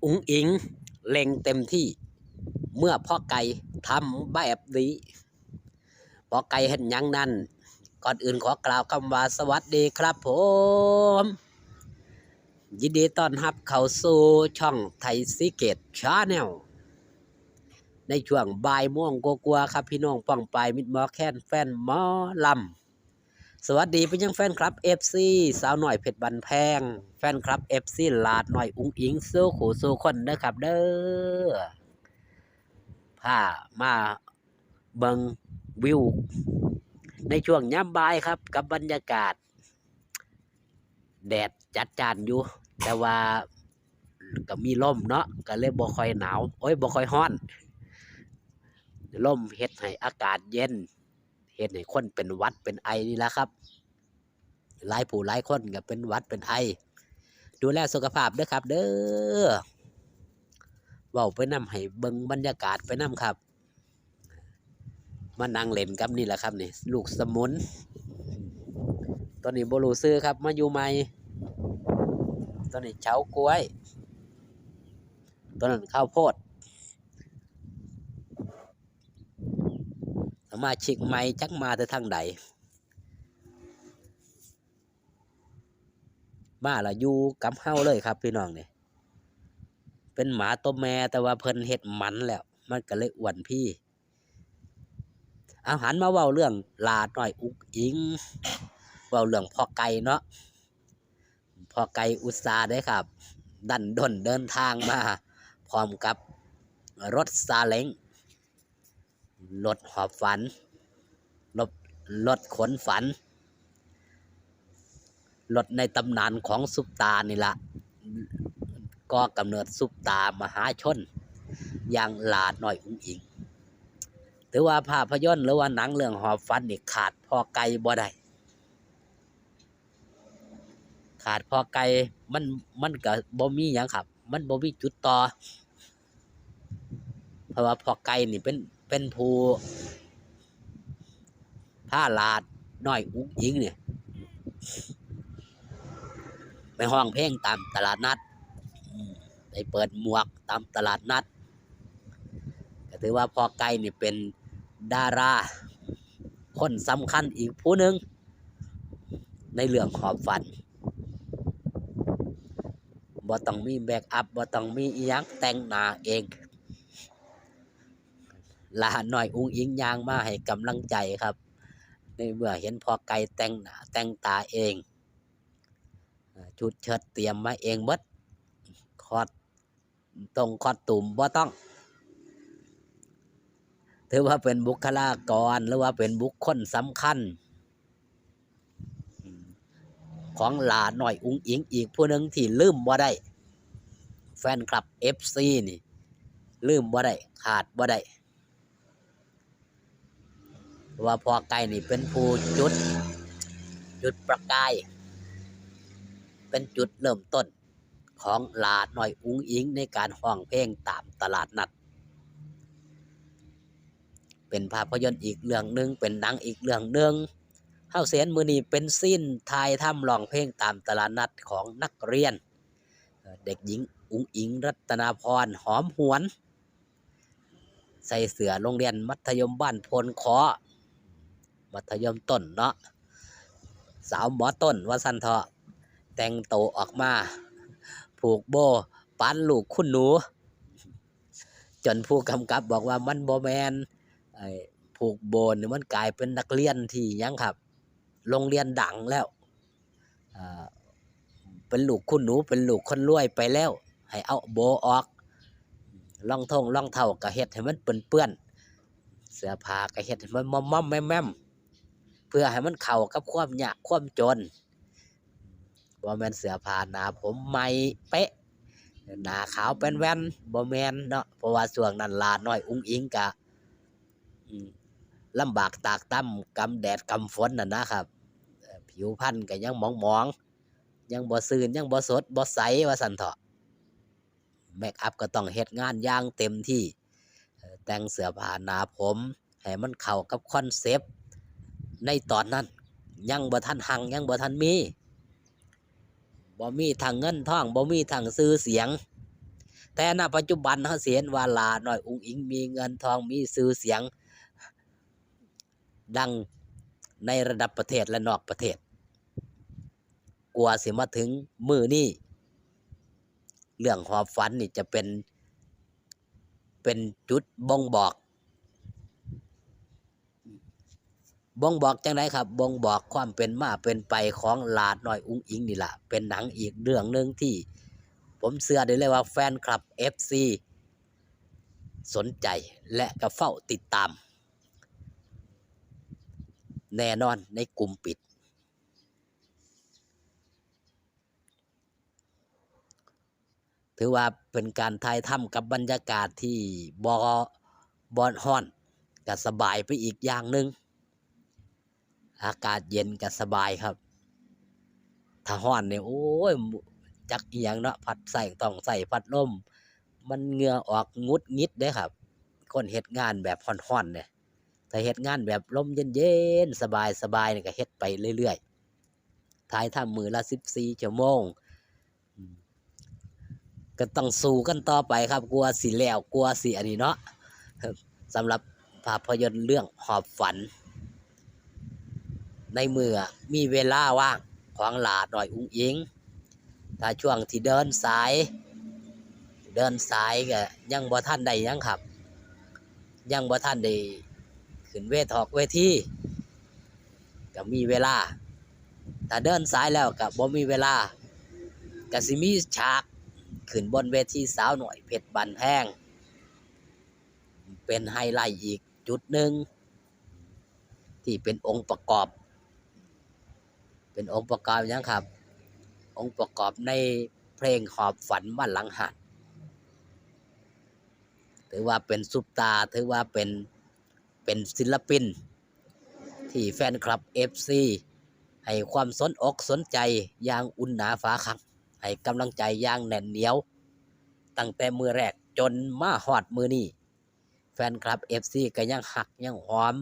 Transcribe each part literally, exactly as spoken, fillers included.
อุ๋งอิ๋งเร่งเต็มที่ เมื่อพ่อไก่ทำแบบนี้ พ่อไก่เฮ็ดหยังนั้น ก่อนอื่นขอกล่าวคำว่าสวัสดีครับผม ยินดีต้อนรับเข้าสู่ช่องไทยซีเกตชาแนล ในช่วงบ่ายโมงกว่าๆครับ พี่น้องป้องปายมิตรหมอแคนแฟนหมอลำ สวัสดีไปยังแฟนคลับ เอฟซี สาวน้อยเพชรบ้านแพง แฟนคลับ เอฟซี หลาดน้อยอุ๋งอิ๋งสู่ผู้สู่คนเด้อครับเด้อ พามาเบิ่งวิว ในช่วงยามบ่ายครับ กับบรรยากาศ แดดจัดจ้านอยู่ แต่ว่าก็มีลมเนาะ ก็เลยบ่ค่อยหนาว โอ้ย บ่ค่อยร้อน ลมเฮ็ดให้อากาศเย็น เฮ็ดให้คนเป็นหวัดเป็นไอนี่ล่ะครับ หลายผู้หลายคนก็เป็นหวัดเป็นไอ ดูแลสุขภาพเด้อครับเด้อ เว้าไปนำ ให้เบิ่งบรรยากาศไปนำครับ มานั่งเล่นกับนี่ล่ะครับนี่ ลูกสมุน ตัวนี้บ่รู้ชื่อครับ มาอยู่ใหม่ ตัวนี้เฉาก๊วย ตัวนั้นข้าวโพด สมาชิกใหม่จักมาแต่ทางใด มาละอยู่กับเฮาเลยครับพี่น้องนี่ เป็นหมาตัวแม่แต่ว่าเพิ่นเฮ็ดหมันแล้ว มันก็เลยอ้วนพี เอาหันมาเว้าเรื่องหลาดน้อยอุ๋งอิ๋ง เว้าเรื่องพ่อไก่เนาะ พ่อไก่อุตส่าห์เด้อครับ ดันด้นเดินทางมาพร้อมกับรถซาเล้ง รถหอบฝัน รถ รถขนฝัน รถในตำนานของซุปตานี่ล่ะ ก่อกำเนิดซุปตามหาชน อย่างหลาดน้อยอุ๋งอิ๋ง ถือว่าภาพยนตร์หรือว่าหนังเรื่องหอบฝันนี่ขาดพ่อไก่บ่ได้ ขาดพ่อไก่ มัน มันก็บ่มีหยังครับ มันบ่มีจุดต่อ เพราะว่าพ่อไก่นี่เป็น เป็นผู้พาหลาดน้อยอุ๋งอิ๋งนี่ ไปฮ้องเพลงตามตลาดนัด อืม ไปเปิดหมวกตามตลาดนัด ก็ถือว่าพ่อไก่นี่เป็นดาราคนสำคัญอีกผู้หนึ่ง ในเรื่องหอบฝัน บ่ต้องมีเมคอัพ บ่ต้องมีอิหยัง แต่งหน้าเอง หลาน้อยอุ๋งอิ๋งย่างมาให้กำลังใจครับ ในเมื่อเห็นพ่อไก่แต่งหน้าแต่งตาเอง เอ่อ ชุดเชิ้ตเตรียมมาเองเบิด คอส ตรงคอสตูมบ่ต้อง ถือว่าเป็นบุคลากร หรือว่าเป็นบุคคลสำคัญ ของหลาน้อยอุ๋งอิ๋งอีกผู้หนึ่งที่ลืมบ่ได้ แฟนคลับ เอฟซี นี่ ลืมบ่ได้ ขาดบ่ได้ เพราะว่าพ่อไก่นี่เป็นผู้จุด จุดประกาย เป็นจุดเริ่มต้นของหลาน้อยอุ๋งอิ๋งในการฮ้องเพลงตามตลาดนัด เป็นภาพยนตร์อีกเรื่องหนึ่ง เป็นหนังอีกเรื่องหนึ่ง เฮาสิเห็นมื้อนี้เป็นซีนถ่ายทำร้องเพลงตามตลาดนัดของนักเรียน เอ่อ เด็กหญิงอุ๋งอิ๋ง รัตนาพร หอมหวน ใส่เสื้อโรงเรียนมัธยมบ้านโพนเคาะ มัธยมต้นเนาะ สาวหมอต้นว่าซั่นเถาะ แต่งโตออกมา ผูกโบว์ปานลูกคุณหนู จนผู้กำกับบอกว่ามันบ่แม่น ไอ้ผูกโบว์นี่มันกลายเป็นนักเรียนที่หยังครับ โรงเรียนดังแล้ว อ่า เป็นลูกคุณหนู เป็นลูกคนรวยไปแล้ว ให้เอาโบว์ออก รองท่งรองเท้าก็เฮ็ดให้มันเปื้อนๆ เสื้อผ้าก็เฮ็ดให้มันมอมๆแมมๆ เพื่อให้มันเข้ากับความยากความจน บ่แม่นเสื้อผ้าหน้าผมใหม่เป๊ะ หน้าขาวเป็นแว่น บ่แม่นเนาะ เพราะว่าช่วงนั้นหลาน้อยอุ๋งอิ๋งก็ อืม ลำบากตากตำ กำแดดกำฝนน่ะนะครับ เอ่อ ผิวพรรณก็ยังหมองๆ ยังบ่ซื่น ยังบ่สด บ่ใส ว่าซั่นเถาะ เมคอัพก็ต้องเฮ็ดงานอย่างเต็มที่ เอ่อ แต่งเสื้อผ้าหน้าผมให้มันเข้ากับคอนเซปต์ในตอนนั้น ยังบ่ทันฮัง ยังบ่ทันมี บ่มีทั้งเงินทอง บ่มีทั้งชื่อเสียง แต่ณปัจจุบันเฮาสิเห็นว่าหล้าน้อยอุ๋งอิ๋งมีเงินทอง มีชื่อเสียง ดังในระดับประเทศและนอกประเทศ กว่าสิมาถึงมื้อนี้ เรื่องหอบฝันนี่จะเป็น เป็นจุดบ่งบอก บ่งบอกจั่งใดครับ บ่งบอกความเป็นมาเป็นไปของหล้าน้อยอุ๋งอิ๋งนี่ล่ะ เป็นหนังอีกเรื่องหนึ่งที่ผมเชื่อได้เลยว่าแฟนคลับ เอฟซี สนใจและก็เฝ้าติดตาม แน่นอนในกลุ่มปิด ถือว่าเป็นการถ่ายทำกับบรรยากาศที่บ่ บ่ฮ้อน ก็สบายไปอีกอย่างหนึ่ง อากาศเย็นก็สบายครับ ถ้าฮ้อนเนี่ย โอ้ย จักอิหยังเนาะ พัดใส่ ต้องใส่พัดลม มันเหงื่อออกหงุดหงิดเด้ครับ คนเฮ็ดงานแบบฮ้อนๆเนี่ย ถ้าเฮ็ดงานแบบลมเย็นๆ สบายๆนี่ก็เฮ็ดไปเรื่อยๆ ถ่ายทำมื้อละสิบสี่ชั่วโมง อืม ก็ต้องสู้กันต่อไปครับ กว่าสิแล้ว กว่าสิอันนี้เนาะ สำหรับภาพยนตร์เรื่องหอบฝัน ในเมื่อมีเวลาว่างของหล้าน้อยอุ๋งอิ๋ง ถ้าช่วงที่เดินสาย เดินสายก็ยังบ่ทันได้หยังครับ ยังบ่ทันได้ขึ้นเวทอกเวที ก็มีเวลา ถ้าเดินสายแล้วก็บ่มีเวลา ก็สิมีฉากขึ้นบนเวทีสาวน้อยเพชรบ้านแพง เป็นไฮไลท์อีกจุดหนึ่ง ที่เป็นองค์ประกอบ เป็นองค์ประกอบหยังครับ องค์ประกอบในเพลงหอบฝันมาหลังหาด ถือว่าเป็นซุปตาร์ ถือว่าเป็น เป็นศิลปิน ที่แฟนคลับ เอฟซี ให้ความสนอกสนใจอย่างอุ่นหนาฝาคัง ให้กำลังใจอย่างแน่นเหนียว ตั้งแต่มื้อแรกจนมาฮอดมื้อนี้ แฟนคลับ เอฟซี ก็ยังฮักยังหอม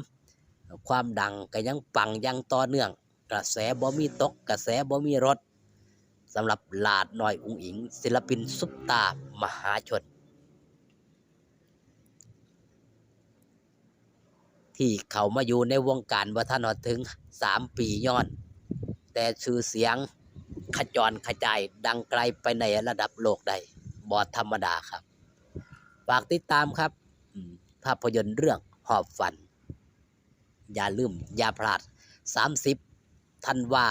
ความดังก็ยังปังอย่างต่อเนื่อง กระแสบ่มีตก กระแสบ่มีลด สำหรับหล้าน้อยอุ๋งอิ๋ง ศิลปินซุปตาร์มหาชน ที่เข้ามาอยู่ในวงการบ่ทันฮอดถึงสามปีย้อน แต่ชื่อเสียงขจรขจายดังไกลไปในระดับโลกได้ บ่ธรรมดาครับ ฝากติดตามครับ อืม ภาพยนตร์เรื่องหอบฝัน อย่าลืม อย่าพลาด สามสิบ ธันวา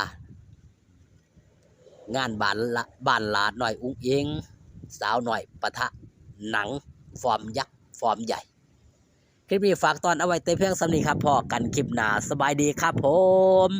งานบ้านละ บ้านหล้าน้อยอุ๋งอิ๋ง สาวน้อยปะทะหนังฟอร์มยักษ์ฟอร์มใหญ่ คลิปนี้ฝากตอนเอาไว้แต่เพียงส่ำนี้ครับ พ้อกันคลิปหน้า สบายดีครับผม